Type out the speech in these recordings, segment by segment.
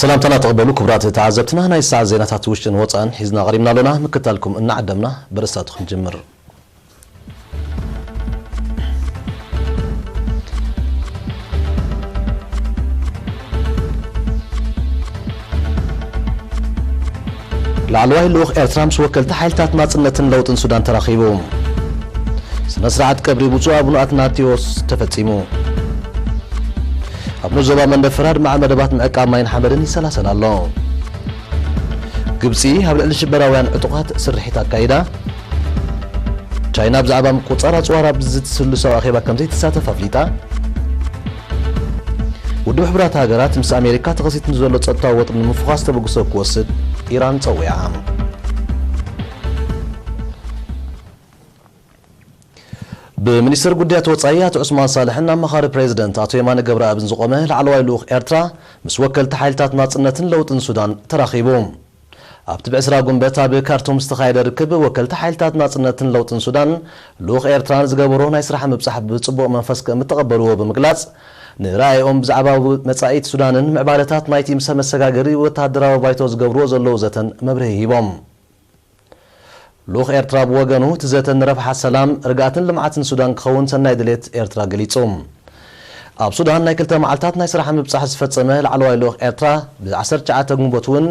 ሰላምታና ተቐበሉ ክቡራት ተዓዘብትና፣ ናይ ሰዓት ዜናታት ውሽጥን ወጻእን ሒዝና ቀሪብና ኣሎና። ምክታልኩም እናዓደምና በርእስታቱ ክንጅምር። ላዕለዋይ ልኡኽ ኤርትራ ምስ ወከልቲ ሓይልታት ናጽነትን ለውጥን ሱዳን ተራኺቡ። ስነ ስርዓት ቀብሪ ብፁዕ ኣቡነ ኣትናቴዎስ ተፈጺሙ። ኣብ ንዞባ መንደፈራ ድማ መደባት ምዕቃብ ማይን ሓመድን ይሰላሰል ኣሎ። ግብጺ ኣብ ልዕሊ ሽበራውያን ዕጡቓት ስርሒት ኣካይዳ። ቻይና ብዛዕባ ምቁጽጻር ኣጽዋር ኣብ ዝትስልሳዊ ኣኼባ ከም ዘይትሳተፍ ኣፍሊጣ። ውድብ ሕቡራት ሃገራት ምስ ኣሜሪካ ተኸሲቱ ንዘሎ ጸጥታዊ ወጥሪ ንምፍዃስ ተበግሶ ክወስድ ኢራን ጸዊዓ። ብሚኒስትር ጉዳያት ወጻኢ ኣቶ ዑስማን ሳልሕን ኣማኻሪ ፕሬዚደንት ኣቶ የማነ ገብረኣብን ዝቖመ ላዕለዋይ ልኡኽ ኤርትራ ምስ ወከልቲ ሓይልታት ናጽነትን ለውጥን ሱዳን ተራኺቡ። ኣብቲ ብዕስራ ጉንበት ኣብ ካርቱም ዝተኻየደ ርክብ ወከልቲ ሓይልታት ናጽነትን ለውጥን ሱዳን ልኡኽ ኤርትራ ንዝገበሮ ናይ ስራሕ ምብጻሕ ብጽቡቕ መንፈስ ከም እተቐበልዎ ብምግላጽ፣ ንራእይኦም ብዛዕባ መጻኢት ሱዳንን ምዕባለታት ናይቲ ምስ መሰጋገሪ ወተሃደራዊ ባይቶ ዝገብርዎ ዘለዉ ዘተን መብርሂ ሂቦም። ልኡኽ ኤርትራ ብወገኑ፣ እቲ ዘተ ንረብሓ ሰላም፣ ርግኣትን ልምዓትን ሱዳን ክኸውን ሰናይ ድሌት ኤርትራ ገሊጹ። ኣብ ሱዳን ናይ ክልተ መዓልታት ናይ ስራሕ ምብጻሕ ዝፈጸመ ላዕለዋይ ልኡኽ ኤርትራ፣ ብ ዓሰርተ ትሽዓተ ግንቦት እውን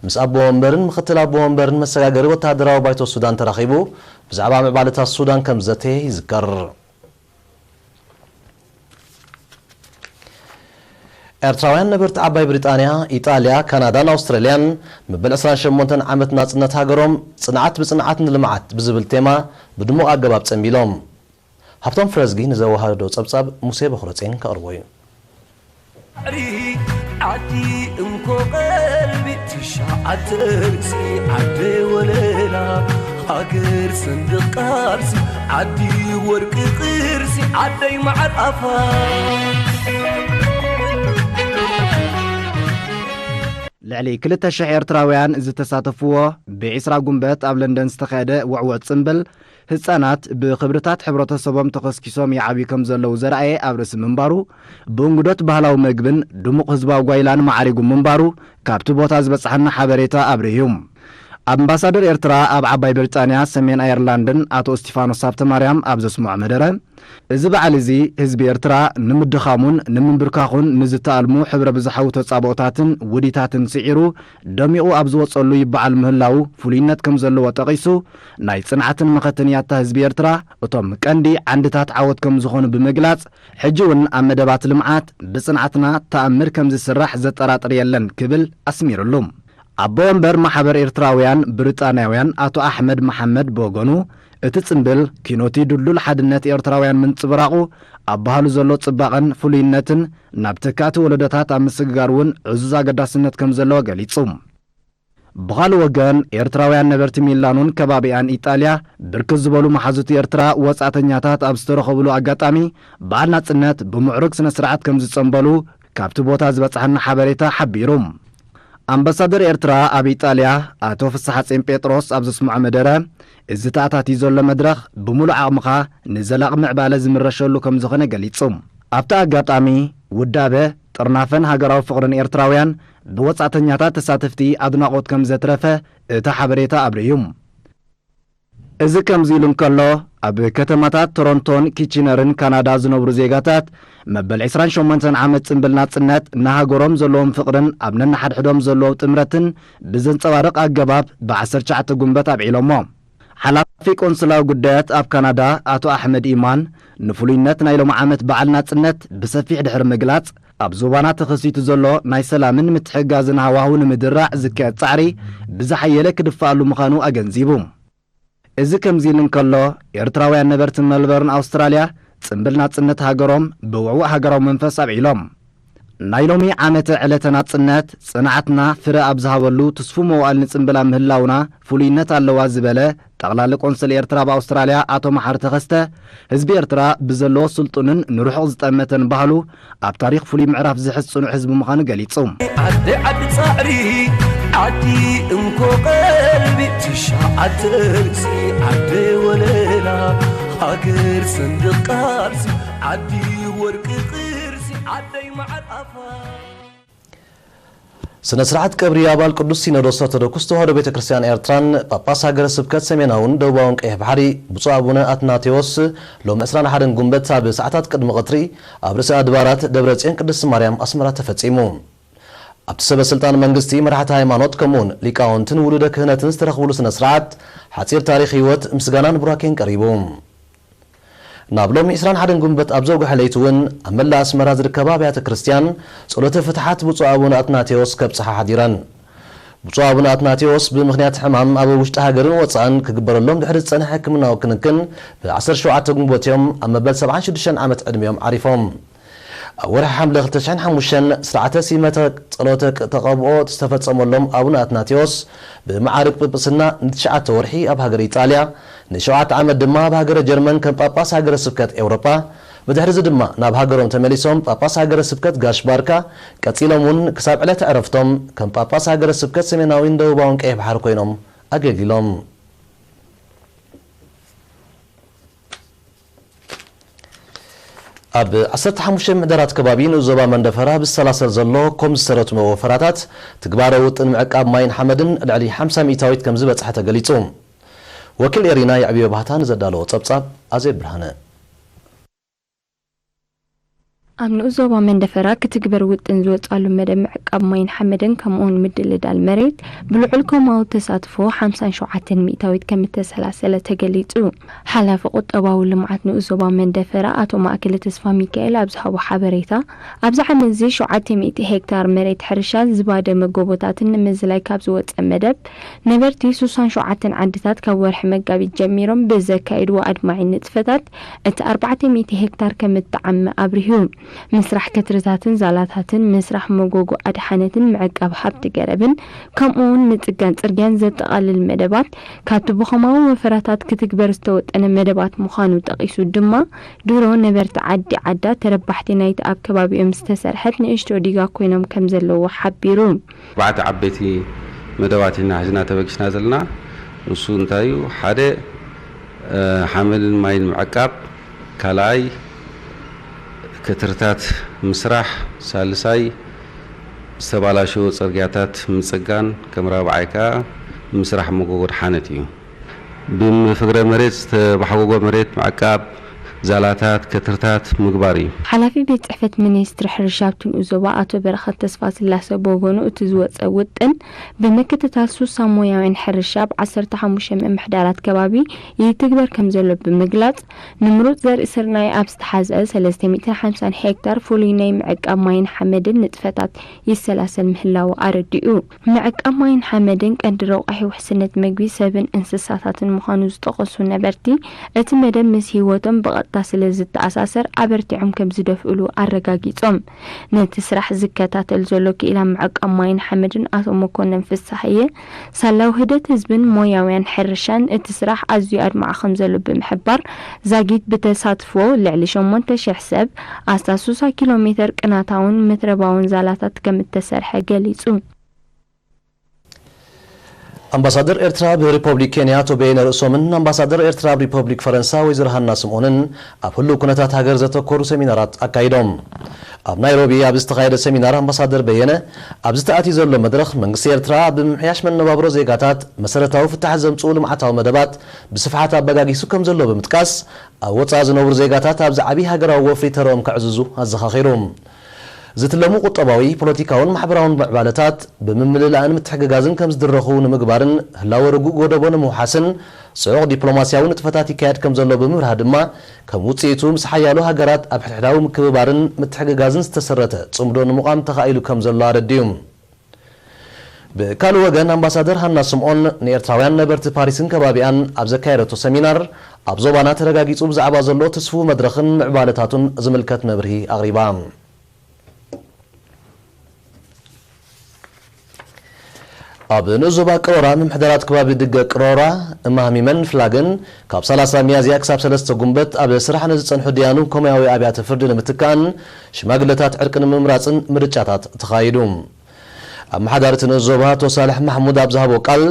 ምስ ኣቦ ወንበርን ምኽትል ኣቦ ወንበርን መሰጋገሪ ወተሃደራዊ ባይቶ ሱዳን ተራኺቡ ብዛዕባ ምዕባለታት ሱዳን ከም ዝዘተየ ይዝከር። ኤርትራውያን ነበርቲ ዓባይ ብሪጣንያ፣ ኢጣልያ፣ ካናዳን ኣውስትራልያን፣ መበል ዕስራን ሸሞንተን ዓመት ናጽነት ሃገሮም፣ ጽንዓት ብጽንዓት ንልምዓት ብዝብል ቴማ ብድሙቕ ኣገባብ ጸንቢሎም። ሃብቶም ፍረዝጊ ንዘወሃዶ ጸብጻብ ሙሴ በኽረጼን ከቕርቦ እዩ። ዓዲ እንኮ ቀልቢ ትሽዓተ ርእሲ ዓደ ወለላ ሃገር ሰንደቕ ቃልሲ ዓዲ ወርቂ ቅርሲ ዓደይ መዓር ኣፋ። ልዕሊ ክልተ ሽሕ ኤርትራውያን ዝተሳተፍዎ ብዒስራ ጉንበት ኣብ ለንደን ዝተኻየደ ውዕዉዕ ጽምብል ህጻናት ብኽብርታት ሕብረተሰቦም ተኸስኪሶም ይዓብዩ ከም ዘለዉ ዘርኣየ ኣብ ርእሲ ምንባሩ፣ ብእንግዶት ባህላዊ መግብን ድሙቕ ህዝባዊ ጓይላን ማዕሪጉ ምንባሩ ካብቲ ቦታ ዝበጽሓና ሓበሬታ ኣብሪሁ። ኣምባሳደር ኤርትራ ኣብ ዓባይ ብሪጣንያ፣ ሰሜን ኣየርላንድን ኣቶ እስቲፋኖስ ሃብተማርያም ኣብ ዘስምዖ መደረ፣ እዚ በዓል እዚ ህዝቢ ኤርትራ ንምድኻሙን ንምንብርካኹን ንዝተኣልሙ ሕብረ ብዝሓዊ ተጻብኦታትን ውዲታትን ስዒሩ ደሚቑ ኣብ ዝወጸሉ ይበዓል ምህላዉ ፍሉይነት ከም ዘለዎ ጠቒሱ፣ ናይ ጽንዓትን መኸትን ያታ ህዝቢ ኤርትራ እቶም ቀንዲ ዓንድታት ዓወት ከም ዝኾኑ ብምግላጽ፣ ሕጂ እውን ኣብ መደባት ልምዓት ብጽንዓትና ተኣምር ከም ዝስራሕ ዘጠራጥር የለን ክብል ኣስሚሩሉ። ኣቦ ወንበር ማሕበር ኤርትራውያን ብሪጣንያውያን ኣቶ ኣሕመድ መሓመድ ብወገኑ፣ እቲ ጽምብል ኪኖቲ ድልዱል ሓድነት ኤርትራውያን ምንጽብራቑ፣ ኣብ ባህሉ ዘሎ ጽባቐን ፍሉይነትን ናብ ተካእቲ ወለዶታት ኣብ ምስግጋር እውን ዕዙዝ ኣገዳስነት ከም ዘለዎ ገሊጹ። ብኻልእ ወገን፣ ኤርትራውያን ነበርቲ ሚላኖን ከባቢኣን ኢጣልያ፣ ብርክት ዝበሉ መሓዙት ኤርትራ ወጻእተኛታት ኣብ ዝተረኸብሉ ኣጋጣሚ፣ በዓል ናጽነት ብምዕሩግ ስነ ስርዓት ከም ዝጸንበሉ ካብቲ ቦታ ዝበጽሓና ሓበሬታ ሓቢሩ። ኣምባሳደር ኤርትራ ኣብ ኢጣልያ ኣቶ ፍስሓጼን ጴጥሮስ ኣብ ዘስምዖ መደረ፣ እዚ ተኣታትዩ ዘሎ መድረኽ ብምሉእ ዓቕምኻ ንዘላቒ ምዕባለ ዝምረሸሉ ከም ዝኾነ ገሊጹ። ኣብቲ ኣጋጣሚ፣ ውዳበ፣ ጥርናፈን ሃገራዊ ፍቕርን ኤርትራውያን ብወጻእተኛታት ተሳተፍቲ ኣድናቖት ከም ዘትረፈ እቲ ሓበሬታ ኣብሪሁ። እዚ ከምዚ ኢሉ እንከሎ፣ ኣብ ከተማታት ቶሮንቶን ኪቺነርን ካናዳ ዝነብሩ ዜጋታት፣ መበል ዕስራን ሸሞንተን ዓመት ጽምብል ናጽነት ንሃገሮም ዘለዎም ፍቕርን ኣብ ነንሓድሕዶም ዘለዎ ጥምረትን ብዘንጸባርቕ ኣገባብ ብ ዓሰርተ ትሽዓተ ጉንበት ኣብዒሎሞ። ሓላፊ ቆንስላዊ ጉዳያት ኣብ ካናዳ ኣቶ ኣሕመድ ኢማን፣ ንፍሉይነት ናይ ሎሚ ዓመት በዓል ናጽነት ብሰፊሕ ድሕሪ ምግላጽ፣ ኣብ ዞባና ተኸሲቱ ዘሎ ናይ ሰላምን ምትሕግጋዝን ሃዋህው ንምድራዕ ዝካየድ ጻዕሪ ብዝሓየለ ክድፋኣሉ ምዃኑ ኣገንዚቡ። እዚ ከምዚ ኢሉ እንከሎ፣ ኤርትራውያን ነበርቲ መልበርን ኣውስትራልያ፣ ጽምብል ናጽነት ሃገሮም ብውዕዉዕ ሃገራዊ መንፈስ ኣብዒሎም። ናይ ሎሚ ዓመተ ዕለተ ናጽነት፣ ጽንዓትና ፍረ ኣብ ዝሃበሉ ትስፉ መዋእል ንጽምብል ኣብ ምህላውና ፍሉይነት ኣለዋ ዝበለ ጠቕላሊ ቆንስል ኤርትራ ኣብ ኣውስትራልያ ኣቶ መሓሪ ተኸስተ፣ ህዝቢ ኤርትራ ብዘለዎ ስልጡንን ንርሑቕ ዝጠመተን ባህሉ፣ ኣብ ታሪኽ ፍሉይ ምዕራፍ ዝሕዝ ጽኑዕ ህዝቢ ምዃኑ ገሊጹ። ዓዲ ዓዲ ጻዕሪ፣ ዓዲ እንኮ ቀልቢ፣ ትሽዓተ ርእሲ፣ ዓደ ወለላ፣ ሃገር ሰንደቕ ቃልሲ፣ ዓዲ ወርቂ ቅርሲ፣ ዓደይ መዓር ኣፋ። ስነ ስርዓት ቀብሪ ኣባል ቅዱስ ሲኖዶስ ኦርቶዶክስ ተዋህዶ ቤተ ክርስቲያን ኤርትራን ጳጳስ ሃገረ ስብከት ሰሜናውን ደቡባውን ቀይሕ ባሕሪ ብፁዕ ኣቡነ ኣትናቴዎስ ሎም ዕስራን ሓደን ጉንበት ኣብ ሰዓታት ቅድሚ ቀትሪ ኣብ ርእሰ ኣድባራት ደብረ ጽዮን ቅድስት ማርያም ኣስመራ ተፈጺሙ። ኣብቲ ሰበ ስልጣን መንግስቲ፣ መራሕቲ ሃይማኖት፣ ከምኡውን ሊቃውንትን ውሉደ ክህነትን ዝተረኽብሉ ስነ ስርዓት ሓጺር ታሪኽ ህይወት፣ ምስጋናን ቡራኬን ቀሪቡ። ናብ ሎሚ ዕስራን ሓደን ጉንበት ኣብ ዘውግሐ ለይቲ እውን ኣብ መላእ ኣስመራ ዝርከባ ኣብያተ ክርስቲያን ጸሎተ ፍትሓት ብፁዕ ኣቡነ ኣትናቴዎስ ከብጽሓ ሓዲረን። ብፁዕ ኣቡነ ኣትናቴዎስ ብምኽንያት ሕማም ኣብ ውሽጢ ሃገርን ወጻእን ክግበረሎም ድሕሪ ዝጸንሐ ሕክምናዊ ክንክን ብ ዓሰርተ ሸውዓተ ጉንበት እዮም ኣብ መበል ሰብዓን ሽዱሽተን ዓመት ዕድሚኦም ዓሪፎም። ኣብ ወርሒ ሓምለ ክልተ ሽሕን ሓሙሽተን ስርዓተ ሲመተ ጸሎተ ተቐብኦ ዝተፈጸመሎም ኣቡነ ኣትናቴዎስ ብመዓርግ ጵጵስና ንትሽዓተ ወርሒ ኣብ ሃገረ ኢጣልያ፣ ንሸውዓተ ዓመት ድማ ኣብ ሃገረ ጀርመን ከም ጳጳስ ሃገረ ስብከት ኤውሮጳ፣ ብድሕሪዚ ድማ ናብ ሃገሮም ተመሊሶም ጳጳስ ሃገረ ስብከት ጋሽ ባርካ፣ ቀጺሎም እውን ክሳብ ዕለተ ዕረፍቶም ከም ጳጳስ ሃገረ ስብከት ሰሜናዊን ደቡባውን ቀይሕ ባሕሪ ኮይኖም ኣገልጊሎም። ኣብ ዓሰርተ ሓሙሽተ ምሕደራት ከባቢ ንኡስ ዞባ መንደፈራ ብዝሰላሰል ዘሎ ኮም ዝተረትመ ወፈራታት፣ ትግባረ ውጥን ምዕቃብ ማይን ሓመድን ልዕሊ ሓምሳ ሚእታዊት ከም ዝበጽሐ ተገሊጹ። ወኪል ኤሪና የዕብዮ ባህታ ንዘዳለዎ ጸብጻብ ኣዜብ ብርሃነ። ኣብ ንኡስ ዞባ መንደፈራ ክትግበር ውጥን ዝወጻሉ መደብ ምዕቃብ ማይን ሓመድን ከምኡውን ምድልዳል መሬት ብልዑል ኮማዊ ተሳትፎ ሓምሳን ሸውዓተን ሚእታዊት ከም እተሰላሰለ ተገሊጹ። ሓላፊ ቁጠባዊ ልምዓት ንኡስ ዞባ መንደፈራ ኣቶ ማእከለ ተስፋ ሚካኤል ኣብ ዝሃቦ ሓበሬታ፣ ኣብዚ ዓመት እዚ ሸውዓተ ሚእቲ ሄክታር መሬት ሕርሻ ዝባደመ ጎቦታትን ንምዝላይ ካብ ዝወጸ መደብ ነበርቲ ሱሳን ሸውዓተን ዓድታት ካብ ወርሒ መጋቢት ጀሚሮም ብዘካየድዎ ኣድማዒ ንጥፈታት እቲ ኣርባዕተ ሚእቲ ሄክታር ከም እተዓመ ኣብሪሁ። ምስራሕ ከትርታትን ዛላታትን፣ ምስራሕ መጎጎ ኣድሓነትን ምዕቃብ ሃብቲ ገረብን ከምኡውን ምጽጋን ጽርግያን ዘጠቓልል መደባት ካብቲ ብኸማዊ ወፈራታት ክትግበር ዝተወጠነ መደባት ምዃኑ ጠቒሱ ድማ፣ ድሮ ነበርቲ ዓዲ ዓዳ ተረባሕቲ ናይቲ ኣብ ከባቢኦም ዝተሰርሐት ንእሽቶ ዲጋ ኮይኖም ከም ዘለዉ ሓቢሩ። ኣርባዕተ ዓበይቲ መደባት ኢና ሒዝና ተበጊስና ዘለና። ንሱ እንታይ እዩ? ሓደ፣ እ፣ ሓመድን ማይን ምዕቃብ፣ ካልኣይ፣ ከትርታት ምስራሕ፣ ሳልሳይ፣ ዝተባላሸወ ጽርግያታት ምጽጋን፣ ከም ራብዓይ ከኣ ምስራሕ መጎጎ ኣድሓነት እዩ። ብምፍግረ መሬት ዝተባሕጎጎ መሬት ምዕቃብ፣ ዛላታት፣ ከትርታት ምግባር እዩ። ሓላፊ ቤት ጽሕፈት ሚኒስትሪ ሕርሻ ኣብቲ ንኡስ ዞባ ኣቶ በረኸት ተስፋስላሰ ብወገኑ፣ እቲ ዝወጸ ውጥን ብምክትታል ሱሳ ሞያውያን ሕርሻ ኣብ ዓሰርተ ሓሙሽተ ምምሕዳራት ከባቢ ይትግበር ከም ዘሎ ብምግላጽ፣ ንምሩጽ ዘርኢ ስርናይ ኣብ ዝተሓዝአ ሰለስተ ሚእትን ሓምሳን ሄክታር ፍሉይ ናይ ምዕቃብ ማይን ሓመድን ንጥፈታት ይሰላሰል ምህላዉ ኣረዲኡ። ምዕቃብ ማይን ሓመድን ቀንዲ ረቋሒ ውሕስነት መግቢ ሰብን እንስሳታትን ምዃኑ ዝጠቐሱ ነበርቲ፣ እቲ መደብ ምስ ህይወቶም ብቐጥታ ስለ ዝተኣሳሰር ኣበርቲዖም ከም ዝደፍእሉ ኣረጋጊጾም። ነቲ ስራሕ ዝከታተል ዘሎ ክኢላ ምዕቃብ ማይን ሓመድን ኣቶ መኮነን ፍስሃየ፣ ሳላ ውህደት ህዝብን ሞያውያን ሕርሻን እቲ ስራሕ ኣዝዩ ኣድማዒ ከም ዘሎ ብምሕባር፣ ዛጊት ብተሳትፎ ልዕሊ ሸሞንተ ሽሕ ሰብ ኣስታት ሱሳ ኪሎ ሜተር ቅናታውን መትረባውን ዛላታት ከም እተሰርሐ ገሊጹ። ኣምባሳደር ኤርትራ ኣብ ሪፖብሊክ ኬንያ ኣቶ በየነ ርእሶምን ኣምባሳደር ኤርትራ ኣብ ሪፖብሊክ ፈረንሳ ወይዘሮ ሃና ስምኦንን ኣብ ህሉው ኩነታት ሃገር ዘተኮሩ ሰሚናራት ኣካይዶም። ኣብ ናይሮቢ ኣብ ዝተኻየደ ሰሚናር ኣምባሳደር በየነ፣ ኣብዚ ተኣትዩ ዘሎ መድረኽ መንግስቲ ኤርትራ ኣብ ምምሕያሽ መነባብሮ ዜጋታት መሰረታዊ ፍታሕ ዘምጽኡ ልምዓታዊ መደባት ብስፍሓት ኣበጋጊሱ ከም ዘሎ ብምጥቃስ፣ ኣብ ወጻኢ ዝነብሩ ዜጋታት ኣብዚ ዓቢ ሃገራዊ ወፍሪ ተረኦም ከዕዝዙ ኣዘኻኺሩ። ዝትለሙ ቁጠባዊ፣ ፖለቲካውን ማሕበራውን ምዕባለታት ብምምልላእን ምትሕግጋዝን ከም ዝድረኹ ንምግባርን ህላወ ርጉእ ጎደቦ ንምውሓስን ጽዑቕ ዲፕሎማስያዊ ንጥፈታት ይካየድ ከም ዘሎ ብምብራህ ድማ፣ ከም ውጽኢቱ ምስ ሓያሎ ሃገራት ኣብ ሕድሕዳዊ ምክብባርን ምትሕግጋዝን ዝተሰረተ ጽምዶ ንምቋም ተኻኢሉ ከም ዘሎ ኣረዲኡ። ብካልእ ወገን ኣምባሳደር ሃና ስምኦን ንኤርትራውያን ነበርቲ ፓሪስን ከባቢኣን ኣብ ዘካየደቶ ሰሚናር፣ ኣብ ዞባና ተረጋጊጹ ብዛዕባ ዘሎ ትስፉው መድረኽን ምዕባለታቱን ዝምልከት መብርሂ ኣቕሪባ። ኣብ ንኡስ ዞባ ቅሮራ ምምሕዳራት ከባቢ ድገ ቅሮራ፣ እማህሚመን ፍላገን ካብ ሰላሳ ሚያዝያ ክሳብ ሰለስተ ጉንበት ኣብ ስራሕ ንዝጸንሑ ደያኑ ኮማያዊ ኣብያተ ፍርዲ ንምትካእን ሽማግለታት ዕርቂ ንምምራጽን ምርጫታት ተኻይዱ። ኣመሓዳሪ እቲ ንኡስ ዞባ ኣቶ ሳልሕ ማሕሙድ ኣብ ዝሃቦ ቃል፣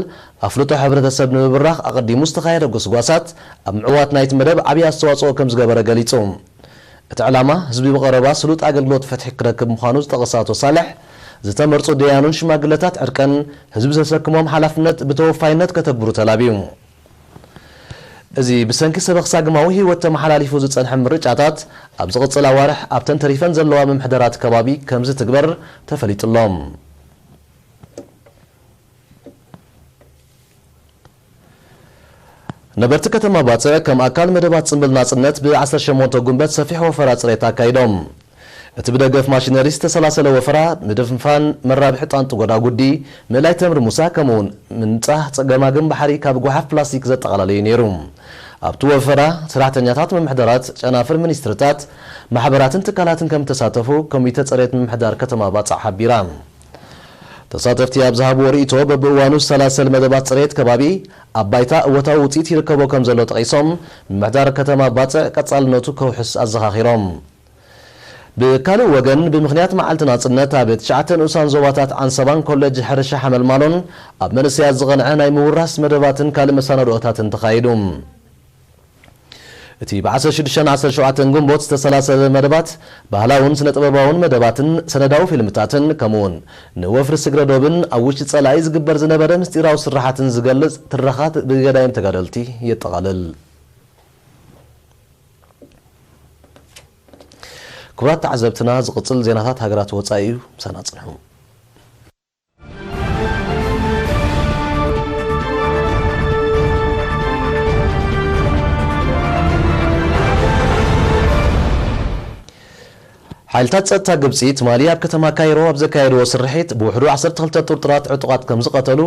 ኣፍልጦ ሕብረተሰብ ንምብራኽ ኣቐዲሙ ዝተኻየደ ጎስጓሳት ኣብ ምዕዋት ናይቲ መደብ ዓብዪ ኣስተዋጽኦ ከም ዝገበረ ገሊጹ። እቲ ዕላማ፣ ህዝቢ ብቐረባ ስሉጥ ኣገልግሎት ፍትሒ ክረክብ ምዃኑ ዝጠቐሰ ኣቶ ሳልሕ፣ ዝተመርጹ ደያኑን ሽማግለታት ዕርቀን ህዝቢ ዘሰክሞም ሓላፍነት ብተወፋይነት ከተግብሩ ተላብዩ። እዚ ብሰንኪ ሰበኽ ሳግማዊ ህይወት ተመሓላሊፉ ዝጸንሐ ምርጫታት ኣብ ዝቕጽል ኣዋርሕ ኣብተን ተሪፈን ዘለዋ ምምሕዳራት ከባቢ ከም ዝትግበር ተፈሊጡ ኣሎ። ነበርቲ ከተማ ባጽዕ ከም ኣካል መደባት ጽምብል ናጽነት ብ ዓሰርተ ሸሞንተ ጉንበት ሰፊሕ ወፈራ ጽሬት ኣካይዶም። እቲ ብደገፍ ማሽነሪ ዝተሰላሰለ ወፈራ ምድፍንፋን መራብሒ ጣንጡ ጎዳጉዲ፣ ምእላይ ተምሪ ሙሳ፣ ከምኡውን ምንጻህ ገማግም ባሕሪ ካብ ጓሓፍ ፕላስቲክ ዘጠቓለለ እዩ ነይሩ። ኣብቲ ወፈራ ሰራሕተኛታት ምምሕዳራት፣ ጨናፍር ሚኒስትርታት፣ ማሕበራትን ትካላትን ከም እተሳተፉ ኮሚተ ጽሬት ምምሕዳር ከተማ ባጽዕ ሓቢራ። ተሳተፍቲ ኣብ ዝሃብዎ ርእይቶ፣ በብእዋኑ ዝሰላሰል መደባት ጽሬት ከባቢ ኣብ ባይታ እወታዊ ውጽኢት ይርከቦ ከም ዘሎ ጠቒሶም፣ ምምሕዳር ከተማ ባጽዕ ቀጻልነቱ ከውሕስ ኣዘኻኺሮም። ብካልእ ወገን፣ ብምኽንያት መዓልቲ ናጽነት ኣብ ትሽዓተ ንኡሳን ዞባታት ዓንሰባን ኮሌጅ ሕርሻ ሓመልማሎን ኣብ መንእሰያት ዝቐንዐ ናይ ምውራስ መደባትን ካልእ መሰናድኦታትን ተኻይዱ። እቲ ብ ዓሰርተ ሽዱሽተን ዓሰርተ ሸውዓተን ግንቦት ዝተሰላሰለ መደባት፣ ባህላውን ስነ-ጥበባውን መደባትን ሰነዳዊ ፊልምታትን፣ ከምኡውን ንወፍሪ ስግረ ዶብን ኣብ ውሽጢ ጸላኢ ዝግበር ዝነበረ ምስጢራዊ ስርሓትን ዝገልጽ ትረኻት ብገዳይም ተጋደልቲ የጠቓልል። ክቡራት ተዓዘብትና፣ ዝቕጽል ዜናታት ሃገራት ወጻኢ እዩ። ምሳና ጽንሑ። ሓይልታት ጸጥታ ግብጺ ትማሊ ኣብ ከተማ ካይሮ ኣብ ዘካየድዎ ስርሒት፣ ብውሕዱ ዓሰርተ ክልተ ጥርጡራት ዕጡቓት ከም ዝቐተሉ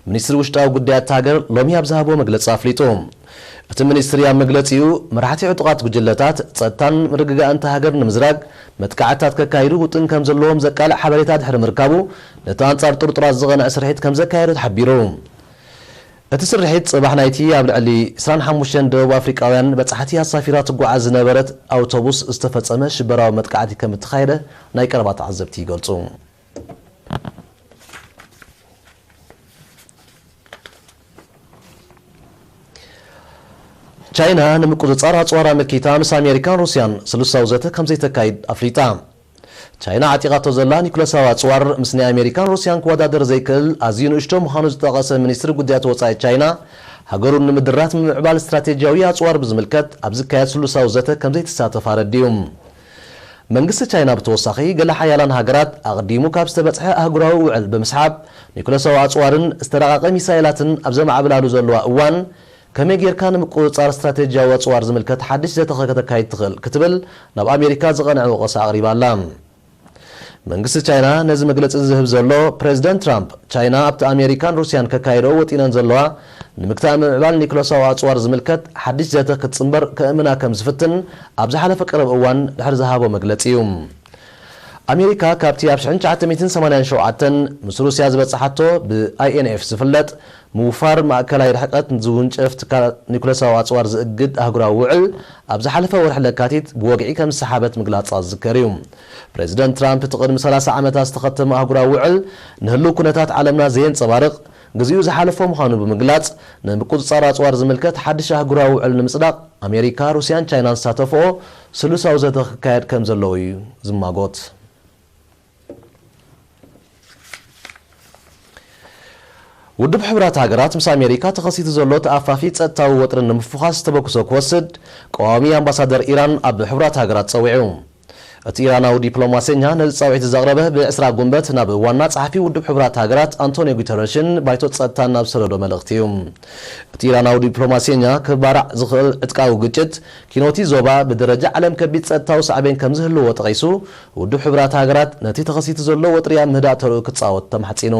ሚኒስትሪ ውሽጣዊ ጉዳያት ሃገር ሎሚ ኣብ ዝሃቦ መግለጺ ኣፍሊጡ። እቲ ሚኒስትሪ ኣብ መግለጺኡ፣ መራሕቲ ዕጡቓት ጉጅለታት ጸጥታን ምርግጋእን እታ ሃገር ንምዝራግ መጥቃዕትታት ከካይዱ ውጥን ከም ዘለዎም ዘቃልዕ ሓበሬታ ድሕሪ ምርካቡ፣ ነቲ ኣንጻር ጥርጡራት ዝቐንዐ ስርሒት ከም ዘካየዱ ተሓቢሩ። እቲ ስርሒት፣ ጽባሕ ናይቲ ኣብ ልዕሊ ዕስራን ሓሙሽተን ደቡብ ኣፍሪቃውያን በጻሕቲ ኣሳፊራ ትጓዓዝ ዝነበረት ኣውቶቡስ ዝተፈጸመ ሽበራዊ መጥቃዕቲ ከም እተኻየደ ናይ ቀረባ ተዓዘብቲ ይገልጹ። ቻይና ንምቁጽጻር ኣጽዋር ኣመልኪታ ምስ ኣሜሪካን ሩስያን ስሉሳዊ ዘተ ከም ዘይተካይድ ኣፍሊጣ። ቻይና ዓጢቓቶ ዘላ ኒኩለሳዊ ኣጽዋር፣ ምስ ናይ ኣሜሪካን ሩስያን ክወዳደር ዘይክእል ኣዝዩ ንእሽቶ ምዃኑ ዝጠቐሰ ሚኒስትሪ ጉዳያት ወጻኢ ቻይና፣ ሃገሩ ንምድራት ምምዕባል ስትራቴጂያዊ ኣጽዋር ብዝምልከት ኣብ ዝካየድ ስሉሳዊ ዘተ ከም ዘይትሳተፍ ኣረዲኡ። መንግስቲ ቻይና ብተወሳኺ፣ ገለ ሓያላን ሃገራት ኣቕዲሙ ካብ ዝተበጽሐ ኣህጉራዊ ውዕል ብምስሓብ፣ ኒኩለሳዊ ኣጽዋርን ዝተራቐቐ ሚሳይላትን ኣብ ዘማዕብላሉ ዘለዋ እዋን፣ ከመይ ጌርካ ንምቁጽጻር ስትራቴጂያዊ ኣጽዋር ዝምልከት ሓድሽ ዘተ ከተካይድ ትኽእል ክትብል ናብ ኣሜሪካ ዝቐንዐ ወቐሳ ኣቕሪባ ኣላ። መንግስቲ ቻይና ነዚ መግለጺ ዝህብ ዘሎ፣ ፕሬዚደንት ትራምፕ፣ ቻይና ኣብቲ ኣሜሪካን ሩስያን ከካይደኦ ወጢነን ዘለዋ ንምክታእ ምምዕባል ኒኩለሳዊ ኣጽዋር ዝምልከት ሓድሽ ዘተ ክትጽንበር ከእምና ከም ዝፍትን ኣብ ዝሓለፈ ቀረብ እዋን ድሕሪ ዝሃቦ መግለጺ እዩ። ኣሜሪካ ካብቲ ኣብ ሽሕን ትሽዓተ ሚእትን ሰማንያን ሸውዓተን ምስ ሩስያ ዝበጻሓቶ፣ ብ ኣይ ኤን ኤፍ ዝፍለጥ ምውፋር ማእከላይ ርሕቀት ዝውንጨፍ ትካላት ኒኩለሳዊ ኣጽዋር ዝእግድ ኣህጉራዊ ውዕል፣ ኣብ ዝሓለፈ ወርሒ ለካቲት ብወግዒ ከም ዝሰሓበት ምግላጻ ዝዝከር እዩ። ፕሬዚደንት ትራምፕ፣ እቲ ቅድሚ ሰላሳ ዓመታት ዝተኸተመ ኣህጉራዊ ውዕል፣ ንህሉው ኩነታት ዓለምና ዘየንጸባርቕ፣ ግዚኡ ዝሓለፎ ምዃኑ ብምግላጽ፣ ንምቁጽጻር ኣጽዋር ዝምልከት ሓድሽ ኣህጉራዊ ውዕል ንምጽዳቕ፣ ኣሜሪካ፣ ሩስያን ቻይናን ዝሳተፍኦ ስሉሳዊ ዘተ ክካየድ ከም ዘለዎ እዩ ዝማጎት። ውድብ ሕቡራት ሃገራት፣ ምስ ኣሜሪካ ተኸሲቱ ዘሎ ተኣፋፊ ጸጥታዊ ወጥሪ ንምፍዃስ ተበግሶ ክወስድ፣ ቀዋሚ ኣምባሳደር ኢራን ኣብ ሕቡራት ሃገራት ጸዊዑ። እቲ ኢራናዊ ዲፕሎማሴኛ ነዚ ጻውዒት ዘቕረበ፣ ብ ዕስራ ጉንበት ናብ ዋና ጸሓፊ ውድብ ሕቡራት ሃገራት ኣንቶኒዮ ጉተረሽን ባይቶ ጸጥታ ናብ ዝሰደዶ መልእኽቲ እዩ። እቲ ኢራናዊ ዲፕሎማሴኛ፣ ክባራዕ ዝኽእል ዕጥቃዊ ግጭት፣ ኪኖቲ ዞባ ብደረጃ ዓለም ከቢድ ጸጥታዊ ሳዕቤን ከም ዝህልዎ ጠቒሱ፣ ውድብ ሕቡራት ሃገራት ነቲ ተኸሲቱ ዘሎ ወጥሪ ኣብ ምህዳእ ተርኡ ክጻወት ተማሕጺኑ።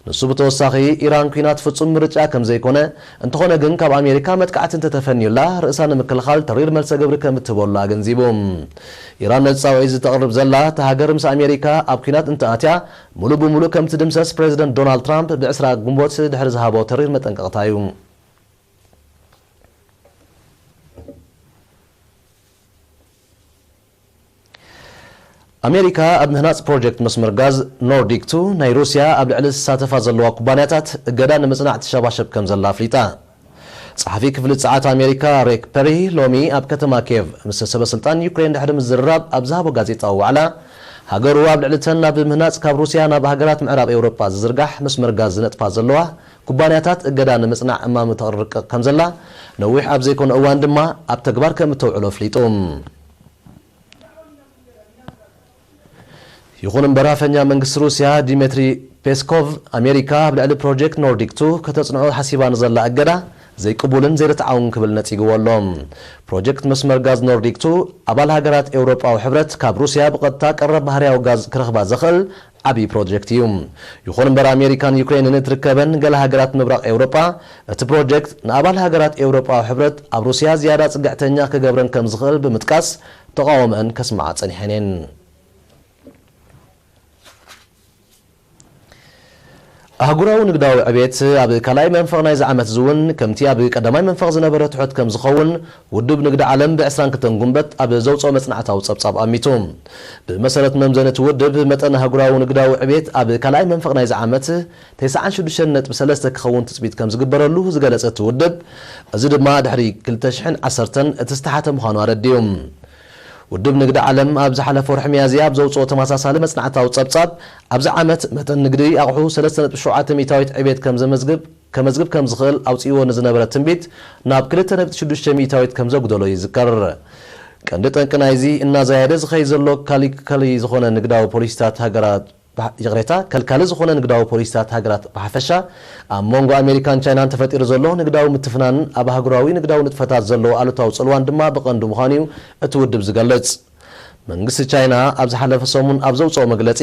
ንሱ ብተወሳኺ፣ ኢራን ኲናት ፍጹም ምርጫ ከም ዘይኮነ፣ እንተኾነ ግን ካብ ኣሜሪካ መጥቃዕቲ እንተተፈንዩላ፣ ርእሳ ንምክልኻል ተሪር መልሰ ግብሪ ከም እትህበሉ ኣገንዚቡ። ኢራን ነቲ ጻውዒት ዝተቕርብ ዘላ፣ እታ ሃገር ምስ ኣሜሪካ ኣብ ኲናት እንተኣትያ፣ ሙሉእ ብሙሉእ ከም ትድምሰስ ፕሬዚደንት ዶናልድ ትራምፕ ብ ዕስራ ግንቦት ድሕሪ ዝሃቦ ተሪር መጠንቀቕታ እዩ። ኣሜሪካ ኣብ ምህናጽ ፕሮጀክት መስመር ጋዝ ኖርዲክ ቱ ናይ ሩስያ ኣብ ልዕሊ ዝሳተፋ ዘለዋ ኩባንያታት እገዳ ንምጽናዕ ትሸባሸብ ከም ዘላ ኣፍሊጣ። ጸሓፊ ክፍሊ ጸዓት ኣሜሪካ ሬክ ፐሪ ሎሚ ኣብ ከተማ ኬቭ ምስ ሰበ ስልጣን ዩክሬን ድሕሪ ምዝርራብ ኣብ ዝሃቦ ጋዜጣዊ ዋዕላ፣ ሃገሩ ኣብ ልዕሊ እተን ናብ ምህናጽ ካብ ሩስያ ናብ ሃገራት ምዕራብ ኤውሮጳ ዝዝርጋሕ መስመር ጋዝ ዝነጥፋ ዘለዋ ኩባንያታት እገዳ ንምጽናዕ እማም ተቕርቅቕ ከም ዘላ፣ ነዊሕ ኣብ ዘይኮነ እዋን ድማ ኣብ ተግባር ከም እተውዕሎ ኣፍሊጡ። ይኹን እምበር ኣፈኛ መንግስቲ ሩስያ ዲሜትሪ ፔስኮቭ ኣሜሪካ ኣብ ልዕሊ ፕሮጀክት ኖርዲክ ቱ ከተጽንዖ ሓሲባ ንዘላ እገዳ ዘይቅቡልን ዘይርትዓውን ክብል ነጺግዎ ኣሎ። ፕሮጀክት መስመር ጋዝ ኖርዲክ ቱ ኣባል ሃገራት ኤውሮጳዊ ሕብረት ካብ ሩስያ ብቐጥታ ቀረብ ባህርያዊ ጋዝ ክረኽባ ዘኽእል ዓብዪ ፕሮጀክት እዩ። ይኹን እምበር ኣሜሪካን ዩክሬንን እትርከበን ገለ ሃገራት ምብራቕ ኤውሮጳ እቲ ፕሮጀክት ንኣባል ሃገራት ኤውሮጳዊ ሕብረት ኣብ ሩስያ ዝያዳ ጽግዕተኛ ክገብረን ከም ዝኽእል ብምጥቃስ ተቓውሞአን ከስምዓ ጸኒሐን እየን። ኣህጉራዊ ንግዳዊ ዕቤት ኣብ ካልኣይ መንፈቕ ናይዚ ዓመት እዚ እውን ከምቲ ኣብ ቀዳማይ መንፈቕ ዝነበረ ትሑት ከም ዝኸውን ውድብ ንግዲ ዓለም ብ ዕስራን ክልተን ጉንበት ኣብ ዘውፅኦ መጽናዕታዊ ጸብጻብ ኣሚቱ። ብመሰረት መምዘኒ እቲ ውድብ መጠን ኣህጉራዊ ንግዳዊ ዕቤት ኣብ ካልኣይ መንፈቕ ናይዚ ዓመት ተስዓን ሽዱሽተን ነጥቢ ሰለስተ ክኸውን ትጽቢት ከም ዝግበረሉ ዝገለጸ እቲ ውድብ፣ እዚ ድማ ድሕሪ ክልተ ሽሕን ዓሰርተን እቲ ዝተሓተ ምዃኑ ኣረዲኡ። ውድብ ንግዲ ዓለም ኣብ ዝሓለፈ ወርሒ ሚያዝያ ኣብ ዘውፅኦ ተመሳሳሊ መጽናዕታዊ ጸብጻብ፣ ኣብዚ ዓመት መጠን ንግዲ ኣቑሑ ሰለስተ ነጥቢ ሸውዓተ ሚእታዊት ዕቤት ከም ዘመዝግብ ከመዝግብ ከም ዝኽእል ኣውፅእዎ ንዝነበረ ትንቢት ናብ ክልተ ነጥቢ ሽዱሽተ ሚእታዊት ከም ዘጉደሎ ይዝከር። ቀንዲ ጠንቂ ናይዚ እናዛየደ ዝኸይድ ዘሎ ካሊካሊ ዝኾነ ንግዳዊ ፖሊሲታት ሃገራት ይቕሬታ፣ ከልካሊ ዝኾነ ንግዳዊ ፖሊሲታት ሃገራት ብሓፈሻ፣ ኣብ መንጎ ኣሜሪካን ቻይናን ተፈጢሩ ዘሎ ንግዳዊ ምትፍናን ኣብ ኣህጉራዊ ንግዳዊ ንጥፈታት ዘለዎ ኣሉታዊ ጽልዋን ድማ ብቐንዱ ምዃኑ እዩ እቲ ውድብ ዝገልጽ። መንግስቲ ቻይና ኣብ ዝሓለፈ ሰሙን ኣብ ዘውጽኦ መግለጺ፣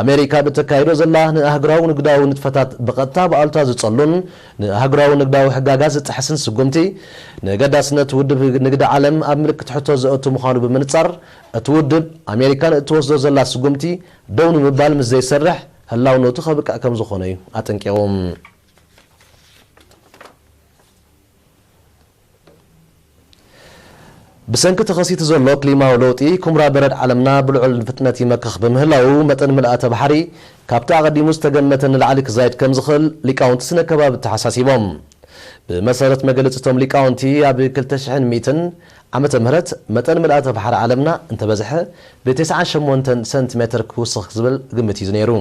ኣሜሪካ ብተካይዶ ዘላ ንኣህጉራዊ ንግዳዊ ንጥፈታት ብቐጥታ ብኣሉታ ዝጸሉን ንኣህጉራዊ ንግዳዊ ሕጋጋት ዝጥሕስን ስጉምቲ፣ ንገዳስነት ውድብ ንግዲ ዓለም ኣብ ምልክት ሕቶ ዘእቱ ምዃኑ ብምንጻር፣ እቲ ውድብ ኣሜሪካ ንእትወስዶ ዘላ ስጉምቲ ደው ንምባል ምስ ዘይሰርሕ ህላውነቱ ከብቅዕ ከም ዝኾነ እዩ ኣጠንቂቑ። ብሰንኪ ተኸሲቱ ዘሎ ክሊማዊ ለውጢ፣ ኩምራ በረድ ዓለምና ብልዑል ፍጥነት ይመክኽ ብምህላው፣ መጠን ምልኣተ ባሕሪ ካብቲ ኣቐዲሙ ዝተገመተ ንላዕሊ ክዛይድ ከም ዝኽእል ሊቃውንቲ ስነ ከባቢ ተሓሳሲቦም። ብመሰረት መግለጺ እቶም ሊቃውንቲ፣ ኣብ ክልተ ሽሕን ሚእትን ዓመተ ምህረት መጠን ምልኣተ ባሕሪ ዓለምና እንተበዝሐ ብተስዓን ሸሞንተን ሰንቲሜትር ክውስኽ ዝብል ግምት እዩ ነይሩ።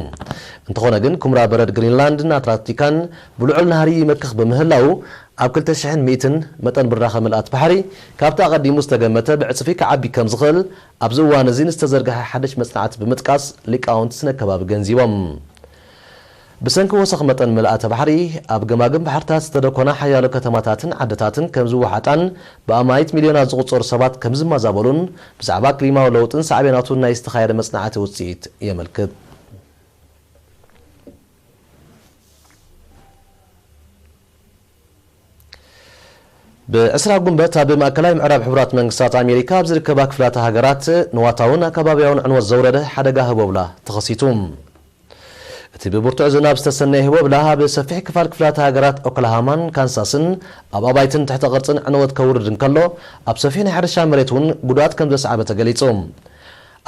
እንተኾነ ግን፣ ኩምራ በረድ ግሪንላንድን ኣትላንቲካን ብልዑል ናህሪ ይመክኽ ብምህላው፣ ኣብ ክልተ ሽሕን ሚእትን መጠን ብራኸ ምልኣት ባሕሪ ካብቲ ኣቐዲሙ ዝተገመተ ብዕጽፊ ክዓቢ ከም ዝኽእል ኣብዚ እዋን እዚ ንዝተዘርግሐ ሓድሽ መጽናዕቲ ብምጥቃስ ሊቃውንቲ ስነ ከባቢ ገንዚቦም። ብሰንኪ ወሰኽ መጠን ምልኣተ ባሕሪ፣ ኣብ ገማግም ባሕርታት ዝተደኮና ሓያሎ ከተማታትን ዓድታትን ከም ዝወሓጣን ብኣማኢት ሚልዮናት ዝቑጸሩ ሰባት ከም ዝመዛበሉን ብዛዕባ ክሊማዊ ለውጥን ሳዕቤናቱን ናይ ዝተኻየደ መጽናዕቲ ውጽኢት የመልክት። ብዕስራ ጉንበት ኣብ ማእከላይ ምዕራብ ሕቡራት መንግስታት ኣሜሪካ ኣብ ዝርከባ ክፍላተ ሃገራት ንዋታውን ኣከባቢያውን ዕንወት ዘውረደ ሓደጋ ህቦብላ ተኸሲቱ። እቲ ብብርቱዕ ዝናብ ዝተሰነየ ህቦብላ ኣብ ሰፊሕ ክፋል ክፍላተ ሃገራት ኦክላሃማን ካንሳስን ኣብ ኣባይትን ትሕተ ቅርጽን ዕንወት ከውርድ እንከሎ፣ ኣብ ሰፊሕ ናይ ሕርሻ መሬት እውን ጉድኣት ከም ዘስዓበ ተገሊጹ።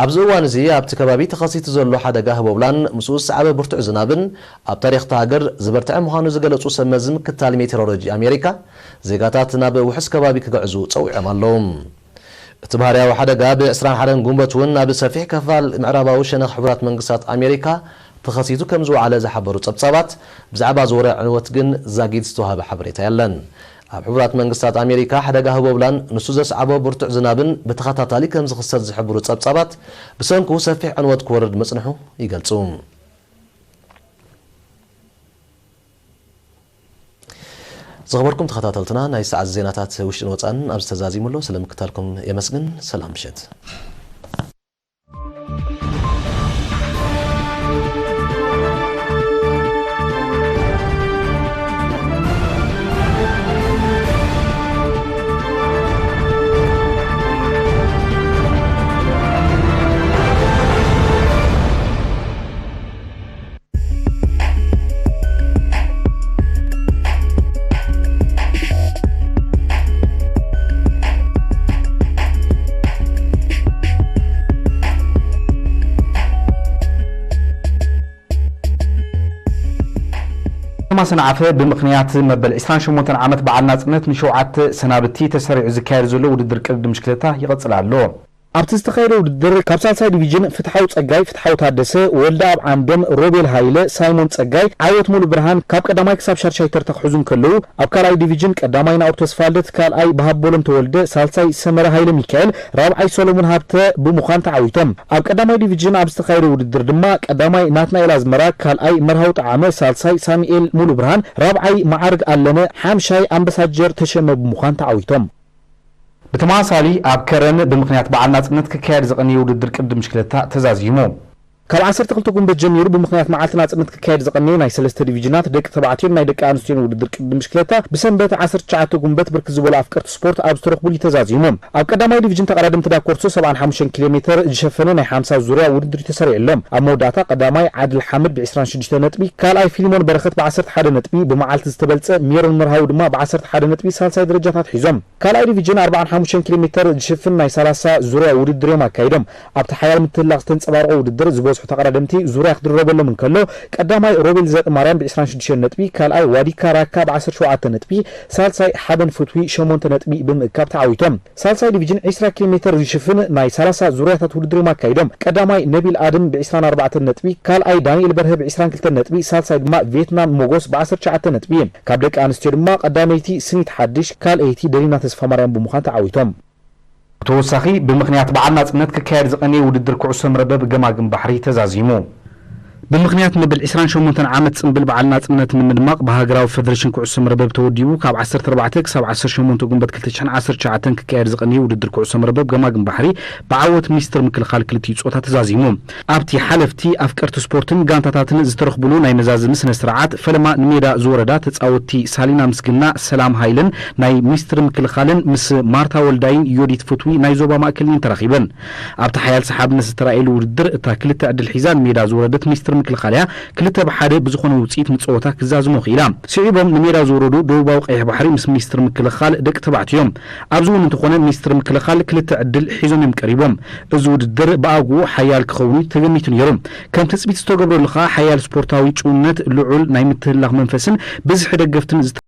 ኣብዚ እዋን እዚ ኣብቲ ከባቢ ተኸሲቱ ዘሎ ሓደጋ ህቦብላን ምስኡ ዝሰዓበ ብርቱዕ ዝናብን ኣብ ታሪኽ እታ ሃገር ዝበርትዐ ምዃኑ ዝገለጹ ሰብ መዚ ምክትታል ሜቴሮሎጂ ኣሜሪካ፣ ዜጋታት ናብ ውሑስ ከባቢ ክግዕዙ ጸዊዖም ኣለዉ። እቲ ባህርያዊ ሓደጋ ብ ዕስራን ሓደን ጉንበት እውን ኣብ ሰፊሕ ክፋል ምዕራባዊ ሸነኽ ሕቡራት መንግስታት ኣሜሪካ ተኸሲቱ ከም ዝወዓለ ዝሓበሩ ጸብጻባት፣ ብዛዕባ ዝወረደ ዕንወት ግን ዛጊድ ዝተዋህበ ሓበሬታ የለን። ኣብ ሕቡራት መንግስታት ኣሜሪካ ሓደጋ ህቦብላን ንሱ ዘስዓቦ ብርቱዕ ዝናብን ብተኸታታሊ ከም ዝኽሰት ዝሕብሩ ጸብጻባት፣ ብሰንኩ ሰፊሕ ዕንወት ክወርድ ምጽንሑ ይገልጹ። ዝኸበርኩም ተኸታተልትና፣ ናይ ሰዓት ዜናታት ውሽጥን ወጻእን ኣብዚ ተዛዚሙ ኣሎ። ስለ ምክታልኩም የመስግን። ሰላም ምሸት። ከተማ ሰንዓፈ ብምኽንያት መበል ዕስራን ሸሞንተን ዓመት በዓል ናጽነት ንሸውዓተ ሰናብቲ ተሰሪዑ ዝካየድ ዘሎ ውድድር ቅድድም ብሽክለታ ይቐጽል ኣሎ። ኣብቲ ዝተኻየደ ውድድር ካብ ሳልሳይ ዲቪዥን ፍትሓዊ ጸጋይ፣ ፍትሓዊ ታደሰ፣ ወልደ ኣብ ዓንዶም፣ ሮቤል ሃይለ፣ ሳይሞን ጸጋይ፣ ዓወት ሙሉ ብርሃን ካብ ቀዳማይ ክሳብ ሻድሻይ ተርታ ክሕዙ እንከለዉ፣ ኣብ ካልኣይ ዲቪዥን ቀዳማይ ናኦር ተስፋልደት፣ ካልኣይ ብሃቦሎም ተወልደ፣ ሳልሳይ ሰመረ ሃይለ ሚካኤል፣ ራብዓይ ሰሎሞን ሃብተ ብምዃን ተዓዊቶም። ኣብ ቀዳማይ ዲቪዥን ኣብ ዝተኻየደ ውድድር ድማ ቀዳማይ ናትናኤል ኣዝመራ፣ ካልኣይ መርሃዊ ጠዓመ፣ ሳልሳይ ሳሙኤል ሙሉ ብርሃን፣ ራብዓይ መዓርግ ኣለነ፣ ሓምሻይ ኣምበሳጀር ተሸመ ብምዃን ተዓዊቶም። ብተመሳሳሊ ኣብ ከረን ብምኽንያት በዓል ናጽነት ክካየድ ዝቐነየ ውድድር ቅድድም ብሽክለታ ተዛዚሙ። ካብ ዓሰርተ ክልተ ጉንበት ጀሚሩ ብምኽንያት መዓልቲ ናጽነት ክካየድ ዝቐነየ ናይ ሰለስተ ዲቪዥናት ደቂ ተባዕትዮን ናይ ደቂ ኣንስትዮን ውድድር ቅድድም ብሽክለታ ብሰንበት ዓሰርተ ትሽዓተ ጉንበት ብርክት ዝበሉ ኣፍቀርቲ ስፖርት ኣብ ዝተረኽቡሉ እዩ ተዛዚሙ። ኣብ ቀዳማይ ዲቪዥን ተቐዳደምቲ ዳኮርሶ ሰብዓን ሓሙሽተን ኪሎ ሜተር ዝሸፈነ ናይ ሓምሳ ዙርያ ውድድር እዩ ተሰሪዑ ኣሎ። ኣብ መወዳእታ ቀዳማይ ዓድል ሓምድ ብ ዕስራን ሽዱሽተ ነጥቢ፣ ካልኣይ ፊልሞን በረኸት ብ ዓሰርተ ሓደ ነጥቢ፣ ብመዓልቲ ዝተበልጸ ሜሮን መርሃዊ ድማ ብ ዓሰርተ ሓደ ነጥቢ ሳልሳይ ደረጃታት ሒዞም። ካልኣይ ዲቪዥን ኣርባዓን ሓሙሽተን ኪሎ ሜተር ዝሽፍን ናይ ሰላሳ ዙርያ ውድድር እዮም ኣካይዶም። ኣብቲ ሓያል ምትህልላኽ ዝተንጸባረቐ ውድድር ዝበዝሑ ተቐዳደምቲ ዙርያ ክድረበሎም እንከሎ፣ ቀዳማይ ሮቤል ዘርእማርያም ብ ዕስራን ሽዱሽተን ነጥቢ፣ ካልኣይ ዋዲካ ራካ ብ ዓሰርተ ሸውዓተ ነጥቢ፣ ሳልሳይ ሓበን ፍትዊ ሸሞንተ ነጥቢ ብምእካብ ተዓዊቶም። ሳልሳይ ዲቪዥን ዕስራ ኪሎ ሜተር ዝሽፍን ናይ ሰላሳ ዙርያታት ውድድር እዮም ኣካይዶም። ቀዳማይ ነቢል ኣድም ብ ዕስራን ኣርባዕተን ነጥቢ፣ ካልኣይ ዳንኤል በርሀ ብ ዕስራን ክልተን ነጥቢ፣ ሳልሳይ ድማ ቬትናም ሞጎስ ብ ዓሰርተ ትሽዓተ ነጥቢ። ካብ ደቂ ኣንስትዮ ድማ ቀዳመይቲ ስኒት ሓድሽ፣ ካልኣይቲ ደሊና ተስፋማርያም ብምዃን ተዓዊቶም። ብተወሳኺ ብምኽንያት በዓል ናጽነት ክካየድ ዝቐነየ ውድድር ኩዕሶ መርበብ ገማግም ባሕሪ ተዛዚሙ። ብምኽንያት ንብል ዕስራን ሸሞንተን ዓመት ጽምብል በዓል ናጽነት ንምድማቕ ብሃገራዊ ፈደረሽን ኩዕሶ መርበብ ተወዲቡ ካብ ዓሰርተ ኣርባዕተ ክሳብ ዓሰርተ ሸሞንተ ጉንበት ክልተ ሽሕን ዓሰርተ ትሽዓተን ክካየድ ዝቐነየ ውድድር ኩዕሶ መርበብ ገማግም ባሕሪ ብዓወት ሚኒስትር ምክልኻል ክልቲኡ ጾታ ተዛዚሙ። ኣብቲ ሓለፍቲ፣ ኣፍቀርቲ ስፖርትን ጋንታታትን ዝተረኽቡሉ ናይ መዛዘሚ ስነ ስርዓት ፈለማ ንሜዳ ዝወረዳ ተጻወትቲ ሳሊና ምስግና፣ ሰላም ሃይለን ናይ ሚኒስትሪ ምክልኻልን ምስ ማርታ ወልዳይን ዮዲት ፍትዊ ናይ ዞባ ማእከልን እየን ተራኺበን። ኣብቲ ሓያል ሰሓብነት ዝተራእየሉ ውድድር እታ ክልተ ዕድል ሒዛ ንሜዳ ዝወረደት ሚኒስትሪ ምክልኻል እያ ክልተ ብ ሓደ ብዝኾነ ውጽኢት ምጸወታ ክዛዝሞ ክኢላ። ስዒቦም ንሜዳ ዝወረዱ ደቡባዊ ቀይሕ ባሕሪ ምስ ሚኒስትሪ ምክልኻል ደቂ ተባዕትዮ እዮም። ኣብዚ እውን እንተኾነ ሚኒስትሪ ምክልኻል ክልተ ዕድል ሒዞም እዮም ቀሪቦም። እዚ ውድድር ብኣግኡ ሓያል ክኸውን እዩ ተገሚቱ ነይሩ። ከም ትጽቢት ዝተገብረሉ ከኣ ሓያል ስፖርታዊ ጭውነት፣ ልዑል ናይ ምትህልላኽ መንፈስን ብዝሒ ደገፍትን ዝተ-